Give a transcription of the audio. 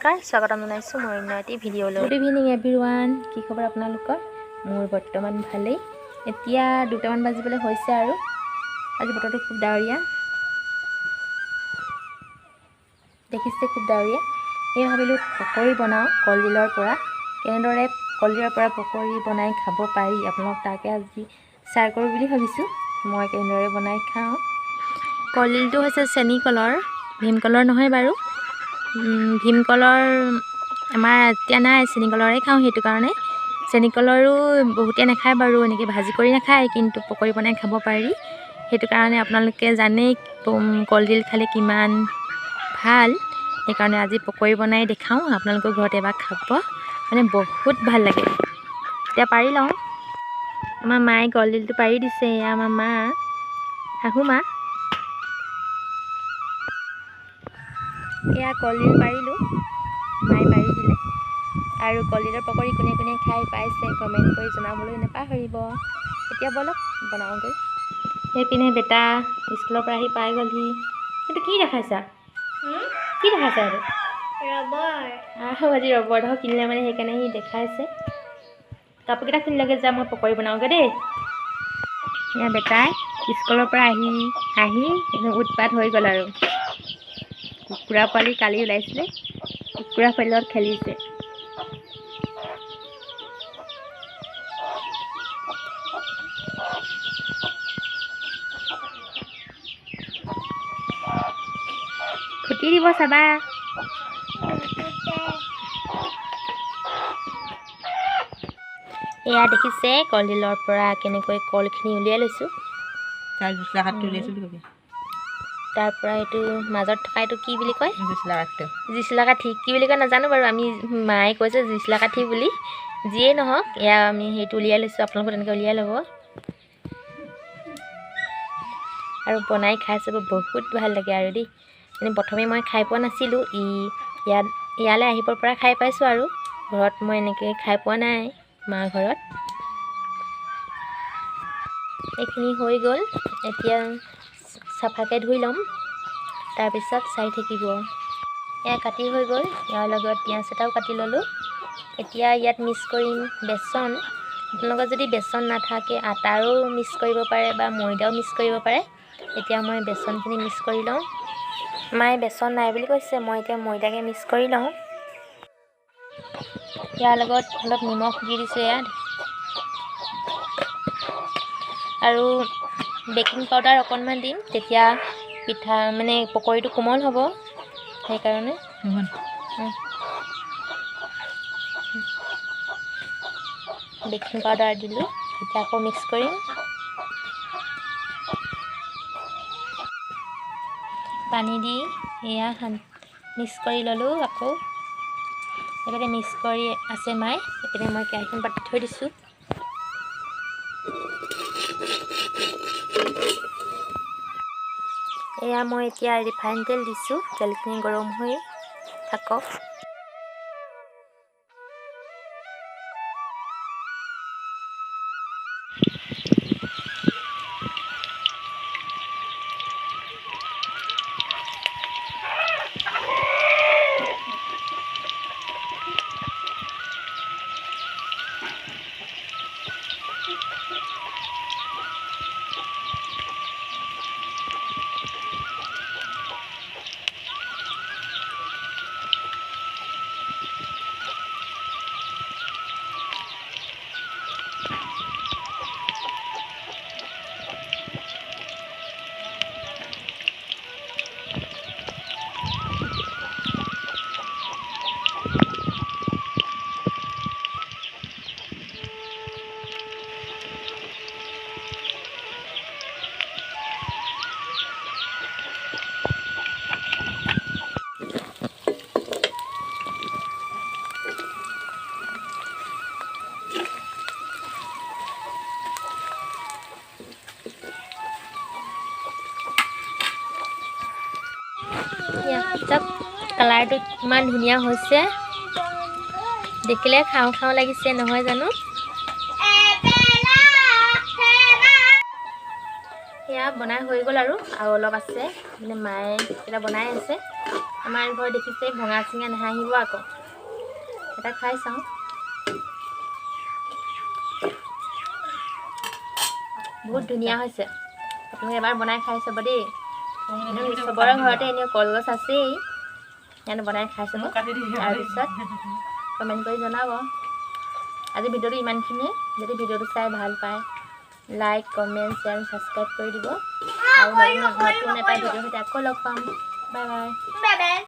নমস্কাৰ, স্বাগতম জনাইছোঁ মোৰ অন্য এটি ভিডিঅ'লৈ। গুড ইভিনিং এভৰিৱান, কি খবৰ আপোনালোকৰ? মোৰ বৰ্তমান ভালেই। এতিয়া 2টামান বাজিবলৈ হৈছে আৰু আজি বতৰটো খুব ডাৱৰীয়া, দেখিছে খুব ডাৱৰীয়া। এই ভাবিলোঁ পকৰি বনাওঁ কলডিলৰ পৰা। কেনেদৰে কলডিলৰ পৰা পকৰি বনাই খাব পাৰি আপোনালোক তাকে আজি শ্বেয়াৰ কৰোঁ বুলি ভাবিছোঁ। মই কেনেদৰে বনাই খাওঁ। কলডিলটো হৈছে চেনি কলৰ, ভীমকলৰ নহয় বাৰু। ভীমকলৰ আমাৰ এতিয়া নাই, চেনি কলৰে খাওঁ। সেইটো কাৰণে চেনি কলৰো বহুতে নাখায় বাৰু, এনেকৈ ভাজি কৰি নাখায়, কিন্তু পকৰি বনাই খাব পাৰি। সেইটো কাৰণে আপোনালোকে জানেই কলডিল খালে কিমান ভাল। সেইকাৰণে আজি পকৰি বনাই দেখাওঁ, আপোনালোকৰ ঘৰত এবাৰ খাব, মানে বহুত ভাল লাগে। এতিয়া পাৰি লওঁ। আমাৰ মায়ে কলডিলটো পাৰি দিছে। এয়া আমাৰ মা, শাহু মা। এয়া কলডিল পাৰিলোঁ, মায়ে পাৰি দিলে। আৰু কলডিলৰ পকৰি কোনে কোনে খাই পাইছে কমেণ্ট কৰি জনাবলৈ নাপাহৰিব। এতিয়া ব'লক বনাওঁগৈ। সেইপিনে বেটা স্কুলৰ পৰা আহি পাই গ'লহি। এইটো কি দেখাইছা? কি দেখাইছা এইটো? ৰবৰ। আহ, আজি ৰবৰ এডোখৰ কিনিলে মানে, সেইকাৰণে সি দেখাইছে। কাপোৰকেইটা খুলি লাগে, যা মই পকৰি বনাওঁগৈ দেই। এয়া বেটাই স্কুলৰ পৰা আহি আহি একদম উৎপাত হৈ গ'ল আৰু। কুকুৰা পোৱালি কালি ওলাইছিলে, কুকুৰা পোৱালিৰ লগত খেলিছে। খুটি দিব চাবা। এয়া দেখিছে কলডিলৰ পৰা কেনেকৈ কলখিনি উলিয়াই লৈছোঁ। তাৰ পৰা এইটো মাজত থকা এইটো কি বুলি কয়? জিচলা কাঠি। কি বুলি কয় নাজানো বাৰু, আমি মায়ে কৈছে জিচলা কাঠি বুলি। যিয়েই নহওক, এয়া আমি সেইটো উলিয়াই লৈছোঁ। আপোনালোকে তেনেকৈ উলিয়াই ল'ব আৰু বনাই খাই চাব, বহুত ভাল লাগে আৰু দেই। মানে প্ৰথমে মই খাই পোৱা নাছিলোঁ, ইয়াত ইয়ালৈ আহিবৰ পৰা খাই পাইছোঁ আৰু ঘৰত মই এনেকৈ খাই পোৱা নাই মা ঘৰত। এইখিনি হৈ গ'ল, এতিয়া চাফাকৈ ধুই ল'ম, তাৰপিছত চাই থাকিব। এয়া কাটি হৈ গ'ল, ইয়াৰ লগত পিঁয়াজ এটাও কাটি ল'লোঁ। এতিয়া ইয়াত মিক্স কৰিম বেচন। আপোনালোকৰ যদি বেচন নাথাকে আটাৰো মিক্স কৰিব পাৰে বা ময়দাও মিক্স কৰিব পাৰে। এতিয়া মই বেচনখিনি মিক্স কৰি লওঁ। মায়ে বেচন নাই বুলি কৈছে, মই এতিয়া ময়দাকে মিক্স কৰি লওঁ। ইয়াৰ লগত অলপ নিমখ দি দিছোঁ ইয়াত, আৰু বেকিং পাউডাৰ অকণমান দিম, তেতিয়া পিঠা মানে পকৰিটো কোমল হ'ব, সেইকাৰণে। বেকিং পাউডাৰ দিলোঁ, এতিয়া আকৌ মিক্স কৰিম। পানী দি এয়া মিক্স কৰি ল'লোঁ। আকৌ এইপিনে মিক্স কৰি আছে মায়ে, এইপিনে মই কেৰাহীখন পাতি থৈ দিছোঁ। এয়া মই এতিয়া ৰিফাইন তেল দিছোঁ, তেলখিনি গৰম হৈ থাকক। কালাৰটো কিমান ধুনীয়া হৈছে, দেখিলে খাওঁ খাওঁ লাগিছে নহয় জানো? সেয়া বনাই হৈ গ'ল আৰু আৰু অলপ আছে, মানে মায়ে এতিয়া বনাই আছে। আমাৰ ঘৰ দেখিছে ভঙা চিঙা, নাহাঁহিব আকৌ। এটা খাই চাওঁ। বহুত ধুনীয়া হৈছে, আপোনালোকে এবাৰ বনাই খাই চাব দেই। চবৰে ঘৰতে এনেও কলগছ আছেই, সেইকাৰণে বনাই খাই চাব, তাৰপিছত কমেণ্ট কৰি জনাব। আজি ভিডিঅ'টো ইমানখিনিয়ে। যদি ভিডিঅ'টো চাই ভাল পায়, লাইক, কমেণ্ট, শ্বেয়াৰ, ছাবস্ক্ৰাইব কৰি দিব। আৰু নতুন এটা ভিডিঅ'ৰ সৈতে আকৌ লগ পাম। Bye bye.